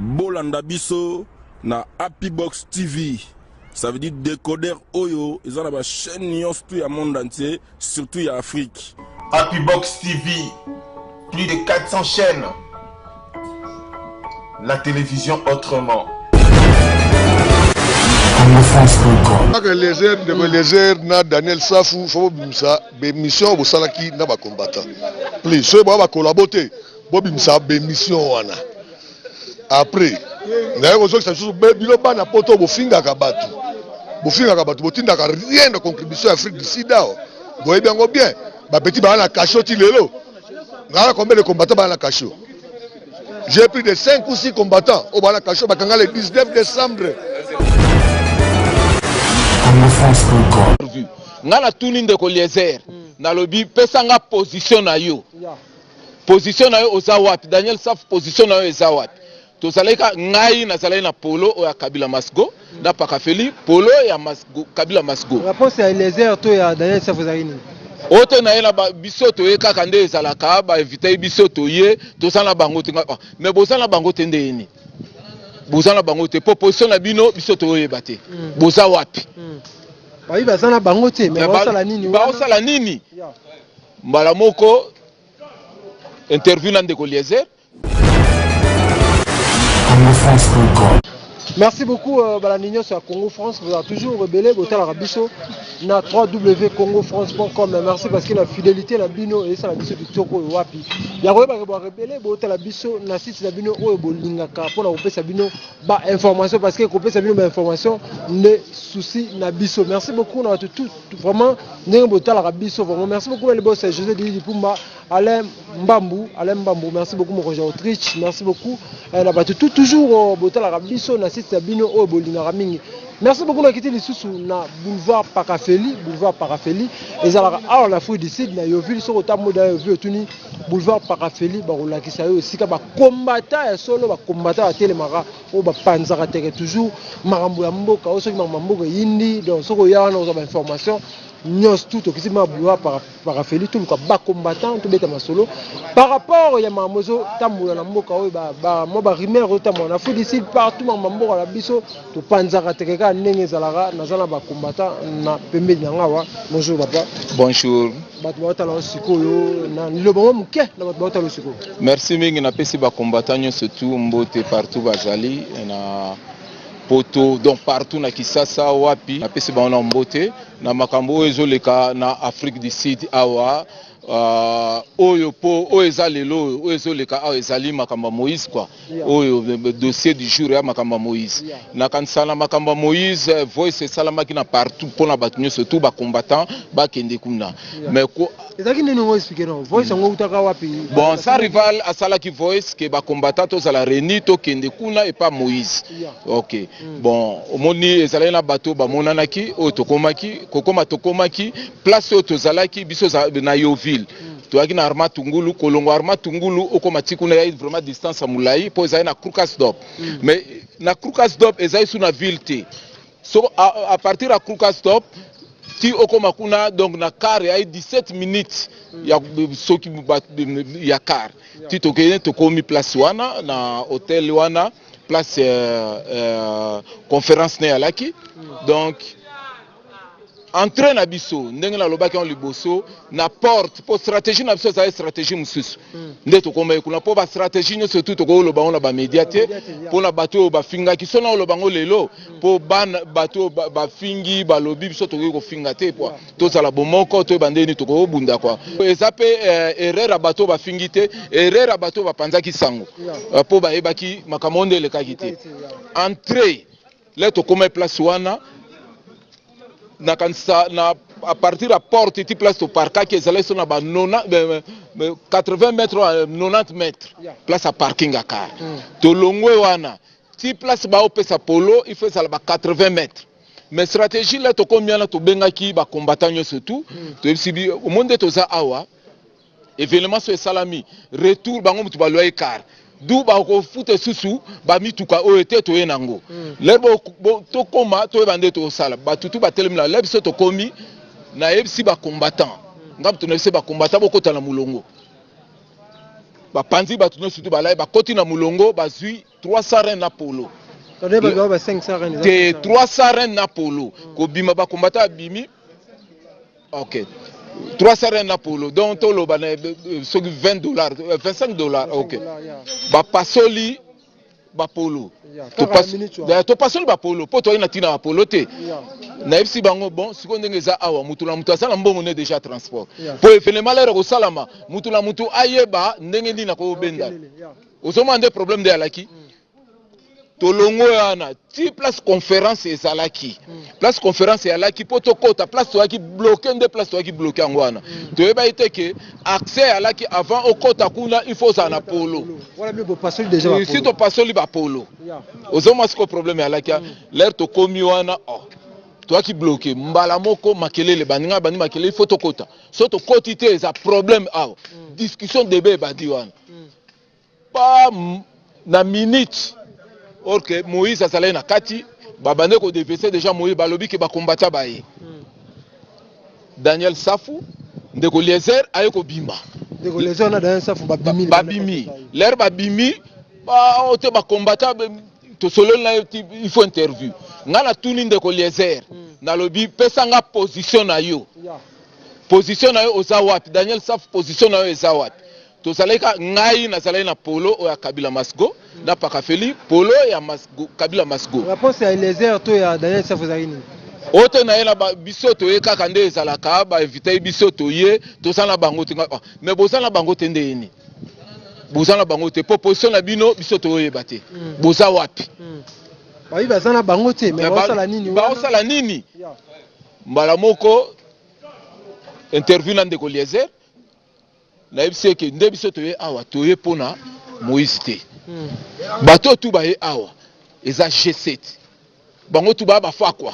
Bolanda biso na Happy Box TV. Ça veut dire décodeur oyo eza na ba chaîne nyonso tout ya monde entier, surtout ya Afrique. Happy Box TV, plus de 400 chaînes. La télévision autrement. Kaka Eliezer, ndeko Eliezer na Daniel Safu, faut bobimisa bemission bosalaki na ba combattants. Please, soki boya ba collabo te, bobimisa bemission wana. Après, naye kozongisa lisusu bino bana poto bofingaka bato. Bofingaka bato, botindaka rien na contribution ya Afrique du Sud awa. Boyebi yango bien. Ba petit baa na cachot ti lelo. Ngala combien de combattants baa na cachot? J'ai plus de 5 ou 6 combattants au baa na cachot bakanga le 19 décembre. Nga natuni ndeko Eliezer, nalobi pesa nga position na yo. Position na yo oza wapi? Daniel Safu position na yo eza wapi? Tozalaki ka ngai nazalaki na polo oyo ya Kabila Masgo na Pakafeli polo ya Masgo, Kabila Masgo. Réponse ya Eliezer to ya Daniel Safu ezalaki nini? Oyo te na ye na biso toye kaka nde ezalaka ba invite biso toye toza na bango te. Ah, mais boza na bango te nde nini? Boza na bango te po position na bino biso toyeba te. Boza wapi? Bayi baza na bango te mais baosala nini? Baosala nini? Mbala moko interview na ndeko Eliezer. Merci beaucoup euh, balandi nyonso ya Congo France, vous avez toujours rebellé botalaka biso na www.congofrance.com. Merci parce que la fidélité na bino esala biso kitoko oyo wapi ya koyebaka bo rebelle botala biso na site na bino oyo bolingaka mpona kopesa bino ba information parce que kopesa bino ba information nde souci na biso. Merci beaucoup na bato tout vraiment ndenge botalaka biso vraiment. Merci beaucoup na liboso José Didi Pumba, Alain Mbambu, Alain Mbambu, merci beaucoup mokonzi ya Autriche, merci beaucoup na bato tout toujours botalaka biso na site na bino oyo bolingaka mingi. Merci beaucoup na kiti lisusu na boulevard Pakafeli, boulevard Pakafeli ezalaka awa na Afrique du Sud na Yeoville. Soki otamboli na Yeoville otuni boulevard Pakafeli, bakolakisa yo esika ba combattant ya solo, ba combattant batelemaka oyo bapanzaka teke toujours makambo ya mboka oyo. Soki makambo ya mboka eyindi, donc soki oya wana ozwa ba information nyonso tout. Tokiti ma boulevard Pakafeli, toluka ba combattant, tobeta masolo par rapport ya makambo ezotambola na mboka oyo, mwa ba rumeur ezotambola na Afrique du Sud partout. Makambo ya mboka na biso topanzaka teke kaka ndenge ezalaka. Naza na ba combattant na pembeni na nga awa. Bonjour papa. Bonjour. Bato baotala yo sikoyo na liloba mwa moke na bato baotala yo sikoyo. Merci mingi, napesi ba combattant nyonso tu mbote partout bazali na poto, donc partout na Kisasa wapi, napesi bango na mbote na makambo oyo ezoleka na Afrique du Sud awa. Oyo po oyo eza lelo oyo, oyo ezoleka awa ezali makambo ya Moïse quoi. Oyo dossier du jour ya makambo ya Moïse. Nakanisa na makambo ya Moïse, voice esalamaki na partout mpona bato nyonso tu ba combattant bakende kuna. Mais ko ezalaki nini ngo? Expliquer non voice yango eutaka wapi? Bon, Sans Rival asalaki voice ke ba combattant tozala réuni, tokende kuna epa Moïse. Ok, bon, omoni ezalaki na bato bamonanaki oyo tokomaki kokoma, tokomaki place oyo tozalaki biso na Yeoville. Toyaki na Arma Tungulu, kolongwa Arma Tungulu okoma ti kuna eyaki vraiment distance ya molai mpo ezali na Krugersdorp. Mais na Krugersdorp ezali su na ville te. So à partir ya Krugersdorp ti okoma kuna, donc na car eyaki 17 minutes ya soki ya car ti tokende, tokomi place wana na hotel wana, place conférence ne eyalaki. Donc entrée na biso, ndenge nalobaki yango liboso na porte, mpo stratégie na biso ezali stratégie mosusu nde tokomaki kuna, mpo ba stratégie nyonso tu tokoloba yango na ba média te mpona bato oyo bafingaki. So na oloba yango lelo mpo bana bato oyo bafingi balobi biso tokoki kofinga te po tozala bomoko, toyeba ndeni tokobunda kwa. Eza mpe erreur ya bato oyo bafingi te, erreur ya bato oyo bapanzaki sango, mpo bayebaki makambo oyo nde elekaki te. Entrée le tokóma place wana, nakanisa na à partir ya porte ti place toparkaki ezalaki so na ba 80 mètres, 90 mètres place ya parking ya car. Tolongwe wana ti place baopesa polo, il faut ezala ba 80 mètres. Mais stratégie la tokomi wana, tobengaki ba combattant nyonso tu, toyebisi bi omoni nde toza awa, événement so esalami, retour bango motu balwa car du bakofuta susu bamituka oyo te toye nango. Lere tokóma, toyeba nde tosala, bato tu batelemi na le biso tokomi. Nayebisi ba combattant, nga moto nayebisi ba combattant bokota na molongo. Bapanzi bato nyonso tu balai, bakoti na molongo, bazwi 300 reine na polo. Te, 300 reine na polo. Kobima bakombata abimi, ok, 300 reine na polo, donc toloba na soki $20, $25, ok. Bapasoli bapolo, topasoli bapolo mpo toyei na ntina ya bapolo te. Nayebisi bango: bon, sikoyo ndenge eza awa, mutu na mutu aza na mbongo ne déjà transport mpo événement lere kosalama, mutu na mutu ayeba ndenge nini akobenda. Ozomona nde problème nde alaki. Tolongo wana ti place conférence ezalaki. Place conférence ezalaki, mpo tokɔta place toyaki bloqué, nde place toyaki bloqué yango wana. Toyebaki te ke accès ezalaki, avant okɔta kuna, il faut ozala na polo. Si topasoli bapolo, ozomona sikoyo problème ezalaki. L'heure tokomi wana, oh, toyaki bloqué mbala moko, makelele baninga bandi makelele, il faut tokɔta. So tokɔti te, eza problème awa. Discussion débat ebandi wana pa na minute or que Moïse azalaki na kati. Babandi kodéverser déjà Moïse, balobi ke bakombata baye. Daniel Safu, ndeko Liezer aye kobima. Babimi, l'heure babimi oyo te, bakombata tosololi na ye, il faut interview. Ngai natuni ndeko Liezer, nalobi: pesa nga position na yo, position na yo oza wapi? Daniel Safu, position na yo eza wapi? Tozalaki ka ngai nazalaki na polo oyo ya Kabila Masgo na Pakafeli, polo ya Masgo, Kabila Masgo. Réponse ya Eliezer to ya Daniel Safu ezalaki nini? Oyo te, na ye na biso toye kaka nde ezalaka, bainvite biso, toye, toza na bango te. Mais boza na bango te nde yeni? Boza na bango te mpo position na bino biso toyeba te. Boza wapi? Bayi baza na bango te, mais baosala nini? Baosala nini? Mbala moko interview na ndeko Liezer, nayebisi eke nde biso toye awa, toye mpona Moïse te. Bato oyo tu baye awa eza G7, bango tu baya bafakwa.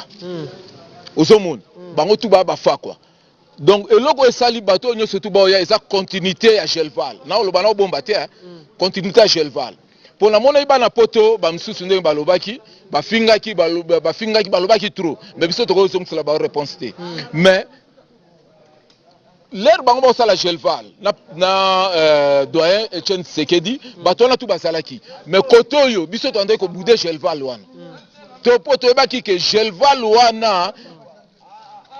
Ozomona, bango tu baya bafakwa. Donc eloko esali bato oyo nyonso tu baoya eza continuité ya Gelval. Na oloba na obomba te, continuité ya Gelval, mpo namonaki bana poto bamisusu ndenge balobaki, bafingaki, bafingaki, balobaki trop, mais biso tokozongisela bao réponse te. Mais l'heure bango baosala Gelval na doyen Etienne Tshisekedi, bato wana tu bazalaki, mais kote oyo biso toandaki kobouder Gelval wana to mpo toyebaki ke Gelval wana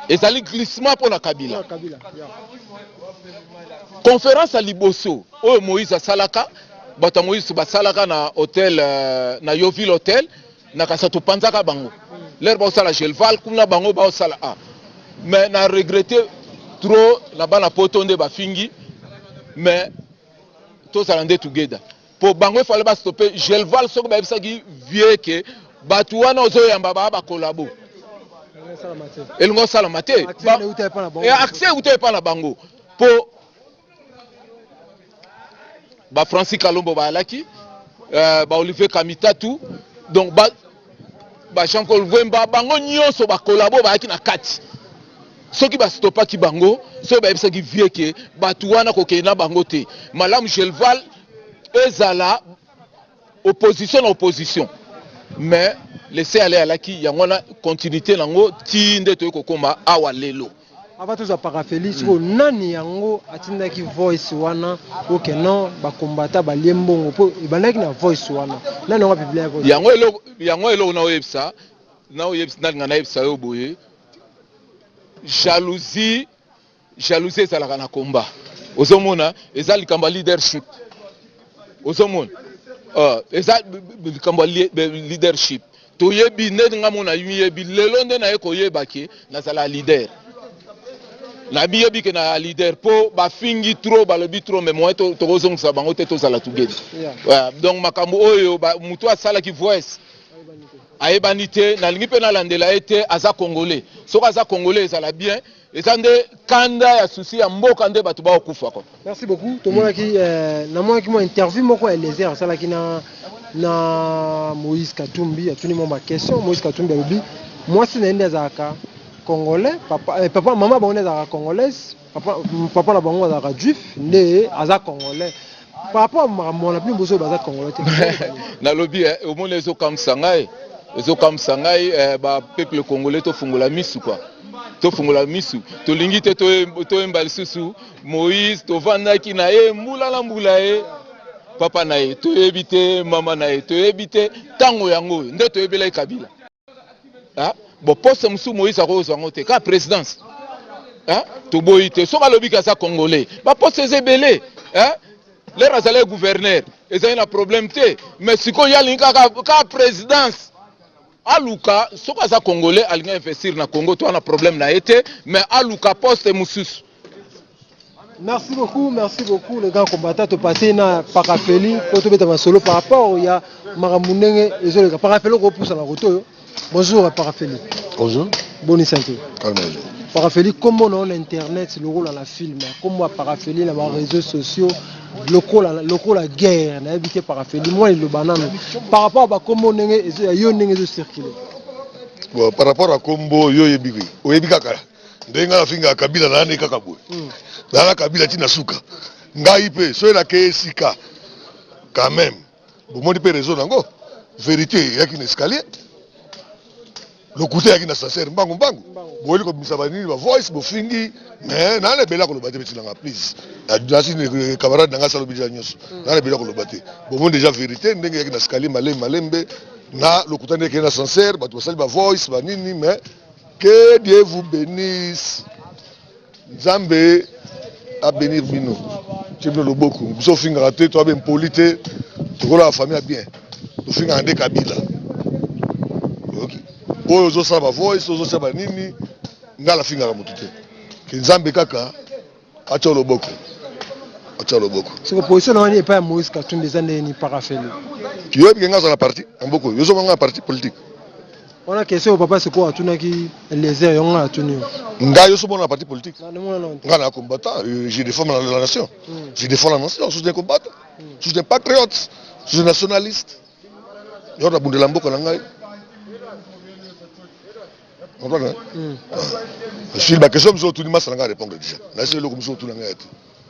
ezali glissement mpo na Kabila. Conférence ya liboso oyo Moïse asalaka, bato ya Moïse basalaka na hotel, na Yoville Hotel na kasa, topanzaka bango l'heure baosala Gelval kuna, bango baosala a. Mais na regrette trop na bana poto nde bafingi, mais tozala nde together mpo bango efale bastopper Gelval. Soki bayebisaki vie ke bato wana ozoyamba baa bacollabo, elingi osalama te, accès euta epa na bango, mpo bafrancis Kalombo bayalaki, baolivier Kamitatu, donc ba jean Paul Vwemba, bango nyonso bacollabo bayaki na kati. Soki bastopaki bango, soki bayebisaki vie ke bato wana kokende na bango te, malamu Gelval ezala opposition na opposition. Mais laisser aller alaki yango wana, continuité nango ti nde toyei kokóma awa lelo. Avant tozwa Parafeli, sikoyo nani yango atindaki voice wana oke non, bakombata balie mbongo? Mpo ebandaki na voice wana, nani yango apublier voice? Yango eloko, yango eloko naoyebisa, naoyebisa, nalinga nayebisa yo boye: jalousie, jalousie ezalaka na komba. Ozomona, eza likambo ya leadership. Ozomona, eza likambo ya leadership. Toyebi nde nga mona miyebi lelo nde naye koyeba ke nazala leader, nabiyebi ke na leader mpo bafingi trop, balobi trop, mais moyen tokozongisa bango te, tozala together. Yeah. Donc makambo oyo motu asalaki voice ayebani te, nalingi mpe nalandela ye te. Aza congolais, soki aza congolais ezala bien. Eza nde kanda ya susi ya mboka nde bato bakokufa kwa. Merci beaucoup. Tomonaki, namonaki mwa interview moko ya Eliezer asalaki na Moïse Katumbi. Atuni mwa baquestion, Moïse Katumbi alobi mwasi na ye nde azalaka congolais, papa mama bango nde azalaka congolaise, papa na bango azalaka juif, nde aza congolais. Par rapport à makambo wana, bino bozo baza congolais te? Nalobi, omoni, ezokamwisa ngai, ezokamwisa ngai. Bapeuple congolais, tofungola misu kwa, tofungola misu. Tolingi te toyemba lisusu Moïse tovandaki na ye mbula na mbula ye. Papa na ye toyebi te, mama na ye toyebi te. Ntango yango oyo nde toyebelaki Kabila. Ah, bon, poste mosusu Moïse akozwa yango te, kaka présidence. Ah, toboyi te, soki alobi ke aza congolais, baposte eza ebele. Ah, lere azalaki gouverneur, ezali na problème te, mais sikoyo ye alingi kaka kaka présidence. Aluka, soki aza congolais alingi investir na Congo, to wana problème na ye te, mais aluka poste mosusu. Merci beaucoup, merci beaucoup les gars combattants. To passer na Parafeli pour to beta masolo par rapport ya makambo ndenge ezoleka. Parafeli ko pousa na koto yo. Bonjour Parafeli. Bonjour. Bonne santé. Calme. Parafeli kombo na internet lokola na film, kombo ya Parafeli na ba réseaux sociaux lokola lokola guerre na yebi te Parafeli moi liloba nanu par rapport ba kombo ndenge ezo ya yo ndenge ezo circuler. Bon, par rapport à kombo yo yebi oyebi kaka ndenge ngai nafingaka Kabila na nde kaka boye nana Kabila ntina suka ngai mpe soki nakei esika quand même bomoni mpe réseau nango vérité eyaki na escalier, lokuta eyaki na ascenseur mbangu mbangu. Boyeli kobimisa banini, bavoice bofingi, mais nana ebele akoloba te. Betinanga please, nasi camarade na ngai asalobi deja nyonso, nana ebele akoloba te. Bomoni déjà vérité ndenge eyaki na escalier malembe malembe, na lokuta ndenge ekei na ascenseur, bato basali bavoice banini. Mais que Dieu vous bénisse. Nzambe abénir bino, tie bino loboko. Biso ofingaka te, toabe mpoli te, tokolaka famille ya bien. Tofingaka nde Kabila. Oyoki oyo ozosala bavoice, ozosala banini, ngai nafingaka motu te. Ke Nzambe kaka atya loboko, atya loboko. Siko position na wani epai ya Moïse Katumbi eza ndenge ni, Parafeli? Yoyebi ke ngai aza na parti na mboka oyo, yozomona ngai na parti politique. Wana question oyo papa sikoyo atunaki Eliezer, yango ngai atuni yo. Ngai yozomona na parti politique? Ngai na combattant, je défends la nation, je défends la nation. Je suis un combattant, je suis un patriote, je suis un nationaliste. Yo nabundela mboka na ngai, comprendre? Sili baquestion mosusu otuni, masa na ngai répondre déjà. Nasi eloko mosusu otuna ngai te.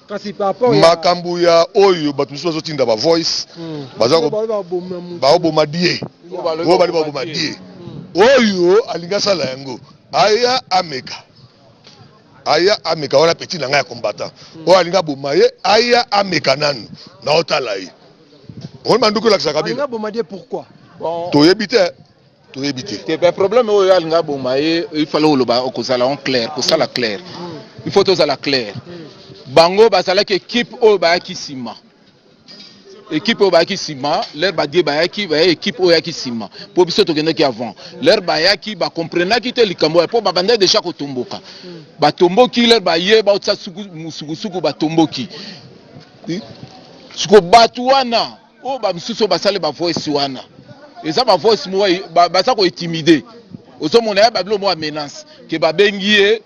Kasi par rapport ya makambo ya oyo bato mosusu bazotinda bavoice, baza baoboma die, oyo bali baboma die, oyo alingi asala yango, aya ameka, aya ameka. Wana petit na ngai ya combattant oyo alingi aboma ye, aya ameka nanu na otala ye. Omoni banduki olakisaka bino. Alinga boma die pourquoi? Bon. Toyebi te, toyebi te. Te, ben problème oyo alinga aboma ye, il fallait oloba kozala en clair, kosala clair. Il faut tozala clair. Bango bazalaki équipe oyo bayaki nsima, équipe oyo bayaki nsima. Lere badie bayaki, baya équipe oyo eyaki nsima, mpo biso tokendaki avant. Lere bayaki, bakomprenaki te likambo oyo, mpo babandaki déjà kotomboka. Batomboki, lere baye baotisa sukusuku, batomboki. Siko bato wana oyo bamisusu oyo basali bavoice wana, eza bavoice moko baza kointimider. Ozomona ya babilo moko ya menace ke babengi ye,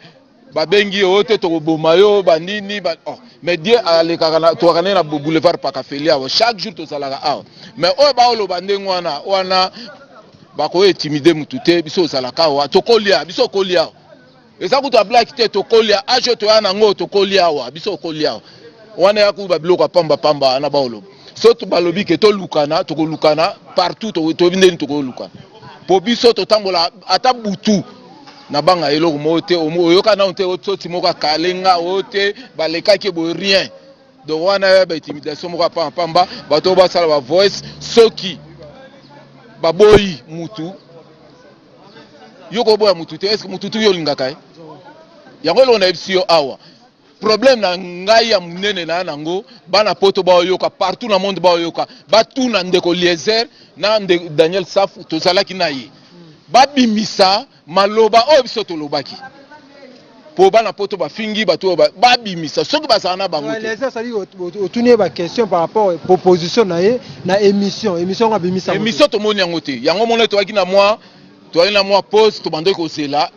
babengi ye oyo te, tokoboma yo, banini ba, oh. Mais Dieu alekaka na tokaka nde na boulevard Pakafeli awa, chaque jour tozalaka awa. Mais oyo baoloba ndenge wana wana, bakointimider mutu te. Biso ozalaka awa, tokolia, biso okolia awa, eza kutu ablaki te. Tokolia age oyo toya nango, tokolia awa, biso okolia awa. Wana ya kutu babiloko ya pamba pamba wana baoloba. So balobi ke tolukana, tokolukana partout, toyebi ndeni tokolukana, po biso totambola ata butu na banga eloko moko te. Oyoka nano te soti moko akalenga oyo te, balekaki boye, rien. Donc wana ya baintimidation moko ya pamba pamba. Bato oyo basala bavoice, soki baboyi mutu, yo koboya mutu te. Est-ce mutu tu yo olingaka ye? Yango eloko nayebisi yo awa, problème na ngai ya monene na nango, bana poto baoyoka, partout na monde baoyoka, batuna ndeko Liezer na Daniel Safu, tozalaki na ye, babimisa maloba oyo biso tolobaki, mpo bana poto bafingi bato oyo, babimisa soki bazala na bango te. Eliezer asali, otuni ye baquestion par rapport proposition na ye na émission. Émission yango abimisa yango te. Émission tomoni yango te. Yango mona toyaki na mwa, toyaki na mwa pause, tobandaki kozela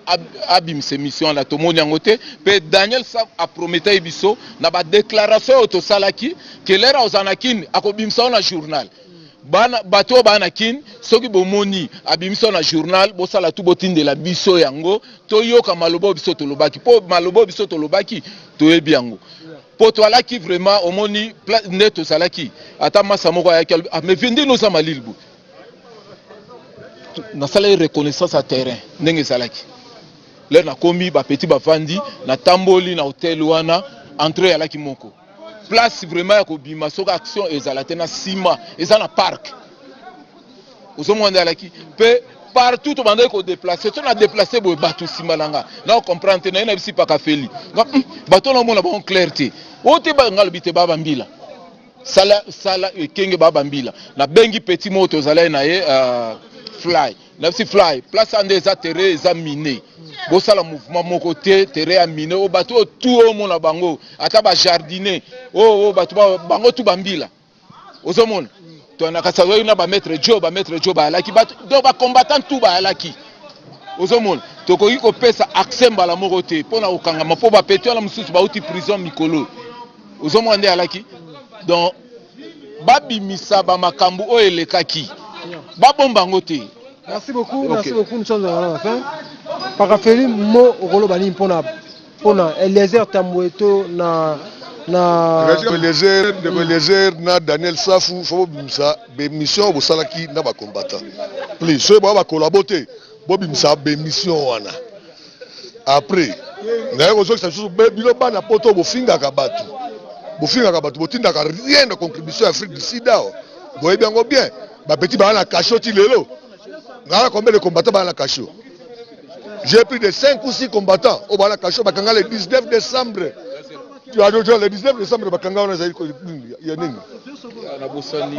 abimisa émission wana, tomoni yango te. Mpe Daniel Safu aprometaki biso na badéclaration oyo tosalaki ke lere ozala na Kini, akobimisa yango na journal. Bana bato oyo baa na Kini, soki bomoni abimisa na journal, bosala tu botindela biso yango, toyoka maloba oyo biso tolobaki, mpo maloba oyo biso tolobaki toyebi yango, mpo toalaki vraiment. Omoni nde tozalaki, ata masa moko ayaki, alobi: "Ah, mais vie ndeni oza malili boye." Nasalaki reconnaissance ya terrain ndenge ezalaki. Lere nakomi, bapeti bavandi, natamboli na hotel wana, entrée eyalaki moko. Place vraiment ya kobima soki action ezala te na nsima eza na parc. Ozomona nde alaki mpe partout tobandaki kodeplace to na deplace boye bato nsima na nga na comprendre te naye na bisi paka feli nga bato naomona bango clair te oyo te nga alobi te baba mbila sala sala ekenge baba mbila nabengi petit moko tozalaki na ye fly na bisi fly place ande eza terrain eza mine bosala mouvement moko te terrain ya mine oyo bato oyo tu omona bango ata ba jardinier oyo bato bango tu bambila ozomona to na kasi azalaki na ba maître Joe, ba maître Joe bayalaki bato, donc ba combattant tout bayalaki. Ozomona tokoki kopesa accès mbala moko te mpona kokangama mpo bapeti wana mosusu bauti prison mikolo. Ozomona nde alaki, donc babimisa bamakambo oyo elekaki, babomba yango te. Merci beaucoup. Merci beaucoup. Nous sommes à la fin. Pakafeli mo okoloba nini mpona Eliezer Tambwe to na Eliezer, ndeko Eliezer na Daniel Safu, fo bobimisa baémission oyo bosalaki na bacombattant. Please, soki boya bacollabo te, bobimisa baémission wana. Après naye kozongisa lisusu bino bana poto, bofingaka bato, bofingaka bato, botindaka rien na contribution ya Afrique du Sud. Awa boyebi yango bien, bapeti baya na cachot ti lelo. Ngaa combien de combattants baya na cachot? J'ai pris de 5 ou 6 combattants oyo baya na cachot, bakanga le 19 décembre. Tu as le 19 décembre bakanga wana, ezali ya nini? Nabosani,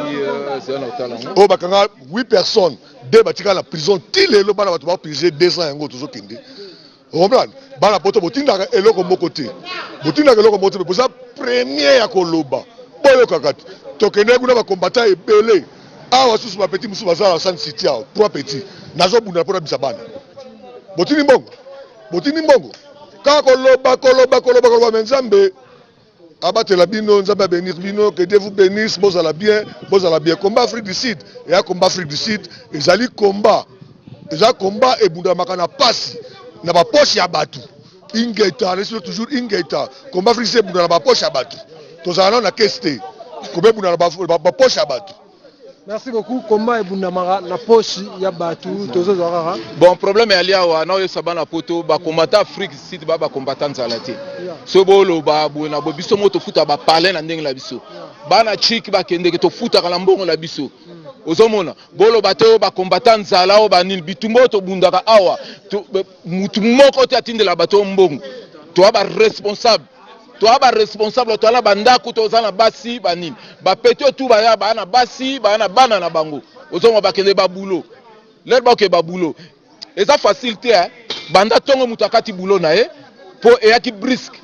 eza na otala yango. Oyo bakanga 8 personnes, deux batikala na prison ti lelo. Bana bato bapurge 2 ans yango tozokende comprendre. Bana poto, botindaka eloko moko te, botindaka eloko moko te, me boza premier ya koloba. Boyokaka te, tokende kuna, bacombattant ebele awa susu, bapeti mosusu baza na Sun City awa, trois petits nazobunda mpona bisa bana. Botindi mbongo, botindi mbongo, kaka koloba, koloba, koloba, koloba. Me Nzambe abatela bino, Nzambe abénir bino, que Dieu vous bénisse. Bozala bien, bozala bien. Combat Afrique du Sud eya, combat Afrique du Sud ezali combat, eza combat ebundamaka na pasi na bapoche ya bato. Ingeta nesi toujours ingeta. Combat Afrique du Sud ebunda na bapoche ya bato. Tozala nano na kese te, combat ebunda na bapoche ya bato. Merci beaucoup. Combat ebundamaka na poche ya bato, tozozwa kaka. Bon, problème eyali awa na oyebisa bana poto, bacombattant Afrique Sud ba bacombattant nzala te. So boloba boye na boye, biso moko tofuta bapalin na ndenge na biso. Bana chik bakendeke, tofutaka na mbongo na biso. Ozomona boloba te oyo bacombattant nzala oyo banini. Bitumba oyo tobundaka awa, mutu moko te atindela bato oyo mbongo. Toya baresponsable, toya baresponsable, toya na bandako, toza na basi banini. Bapeti oyo tu baya, baya na basi, baya na bana na bango. Ozomona bakende babulo lere, bakende babulo, eza facile te, eh. Banda ntongo moto akati bulo na ye mpo eyaki brusque,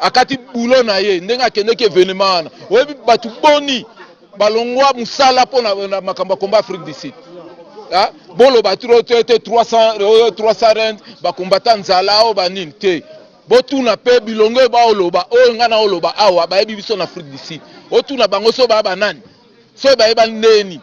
akati bulo na ye ndenge akendeki événement wana. Oyebi bato boni balongwa mosala mpo na makambo ya combat Afrique du Sud? Ah, boloba trop te te 300 oyo 300 rand, bacombattant nzala oyo banini te. Botuna mpe bilongo oyo baoloba, oyo ngai naoloba awa, bayebi biso na Afrique du Sud. Otuna bango so baya banani, soki bayeba ndeni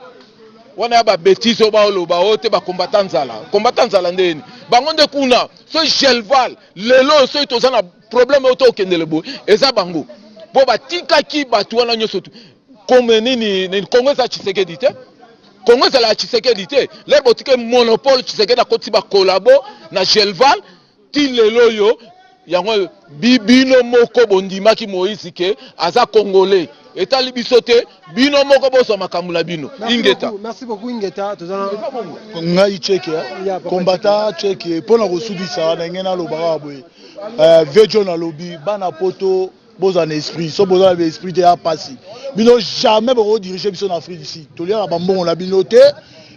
wana ya babêtises oyo baoloba oyo te bacombattant nzala, combattant nzala ndeni bango nde kuna. So Gelval lelo oyo, soki toza na problème oyo tokendele boye, eza bango mpo batikaki bato wana nyonso tu comme nini nini. Kongo eza Tshisekedi te, Kongo ezalaka Tshisekedi te. Lere botike monopole, Tshisekedi akoti bacollabo na Gelval ti lelo oyo. Yango bino moko bondimaki Moïse ke aza Congolais, etali biso te. Bino moko bozwa makambo na bino. Ingeta. Merci beaucoup, ingeta. Toza ngai cheke combattant cheke mpona kosukisa na ndenge nalobaka boye. Vieux John alobi bana poto bozala na esprit. So bozala na esprit te, ya pasi bino, jamais bokodiriger biso na Afrique du Sud. Toliaka bambongo na bino te.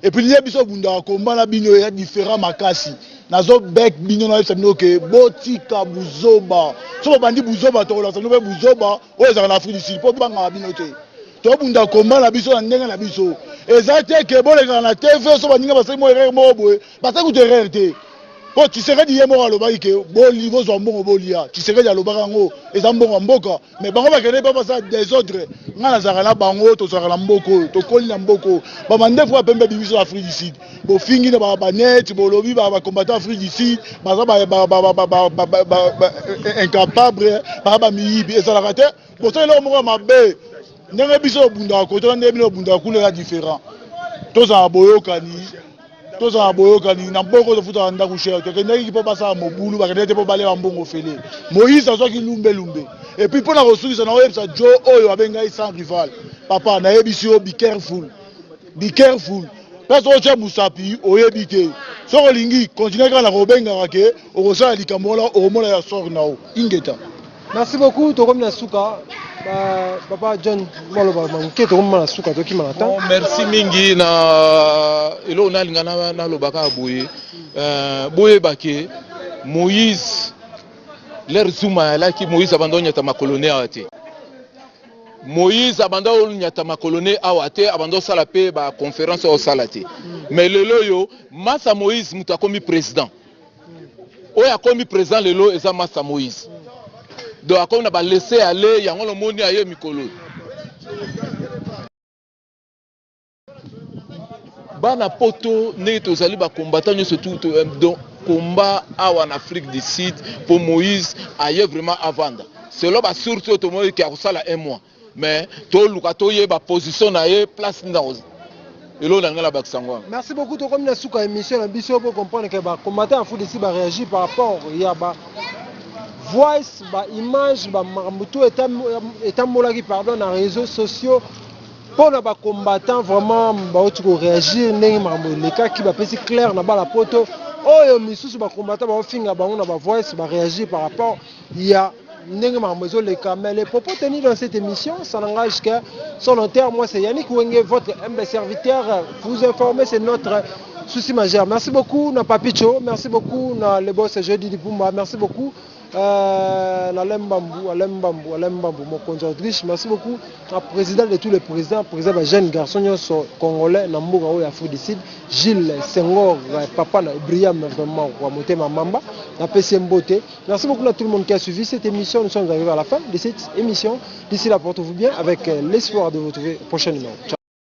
Et puis lie biso bundaka komba na bino ya différent makasi. Nazobek bino, nayebisa bino ke botika buzoba. So bobandi buzoba, tokolakisa bino mpe buzoba oyo ezalaka na Afrique du Sud, mpo bangaka bino te. Tobunda komba na biso na ndenge na biso. Eza te ke bolekaka na TV so baninga basali mo erreur moko boye. Basali kutu erreur te, mpo Tshisekedi ye moko alobaki ke boli bozwa mbongo bolia. Tshisekedi alobaka yango, eza mbongo ya mboka, mais bango bakende mpe basala désordre. Ngai nazalaka na bango, tozalaka na mboka oyo, tokoli na mboka oyo. Bamandefu ya pembe ebimi biso na Afrique du Sud. Bofingi na banet, bolobi bacombattant Afrique du Sud baza incapable, baza bamiyibi. Ezalaka te. Bosala eloko moko ya mabe. Ndenge biso obundaka kote na ndenge bino obundaka kuna eza différent. Tozala boyokani. Tozala na boyokani na mbongo tofutaka ndako cher. Tokendaki mpo basala mobulu, bakendaki te mpo balia mbongo ofele. Moïse azwaki lumbe lumbe. Et puis mpo na kosukisa, na oyebisa jo oyo abengai sans rival, papa, nayebisi yo, be careful, be careful. Mpe soki otya mosapi, oyebi te. Soki olingi continue kaka na kobengaka ke okosala likambo wana, okomona ya sort na yo. Ingeta. Merci beaucoup. Tokomi na suka. Papa John, maloba moke, tokomi na suka, tokima na temps. Bon, merci mingi. Na eloko nalinga naloba kaka boye, boyeba ke Moïse, l'heure Zuma ayalaki, Moïse abanda onyata makolo ne awa te. Moïse abanda onyata makolo ne awa te, abanda osala mpe baconférence oyo osala te. Mais lelo oyo, masa Moïse moto akomi président. Oyo akomi président lelo eza masa Moïse. Donc akomi na balaisser aller yango. Lomoni aye mikolo, bana poto, ndenge tozali bacombattant nyonso tu, donc combat awa na Afrique du Sud mpo Moïse aye vraiment avanda. Selon basource oyo tomoni ke akosala un mois, mais toluka toyeba position na ye, place nini eloko na ngai na bakisa yango wana. Merci beaucoup. Tokomi na suka émission na biso. Po comprendre que bacombattant ya Afrique du Sud baréagir par rapport ya ba voice, baimage, bamakambo to etambolaki, pardon, na réseaux sociaux mpo na bacombattant, vraiment bauti koréagir ndenge makambo elekaki. Bapesi clair na bana poto oyo misusu bacombattant baofinga bango na bavoice. Baréagir par rapport ya ndenge makambo ezoleka. Mais les propos tenus dans cette émission, ça n'engage que son auteur. Moi, c'est Yannick Wenge, votre humble serviteur. Vous informer, c'est notre souci majeur. Merci beaucoup na Papicho, merci beaucoup na le boss Jeudi Dipumba, merci beaucoup na Lembambu, Alembambu, Alembambu, mokonzi Autriche. Merci beaucoup na président de tous les présidents, président ba jeune garçon nyonso congolais na mboka oyo Afrique du Sud, Gilles Senghor, papa na Briam, vraiment wa motema mamba, napesi mbote. Merci beaucoup à tout le monde qui a suivi cette émission. Nous sommes arrivés à la fin de cette émission. D'ici là, portez-vous bien, avec l'espoir de vous retrouver au prochain numéro. Ciao.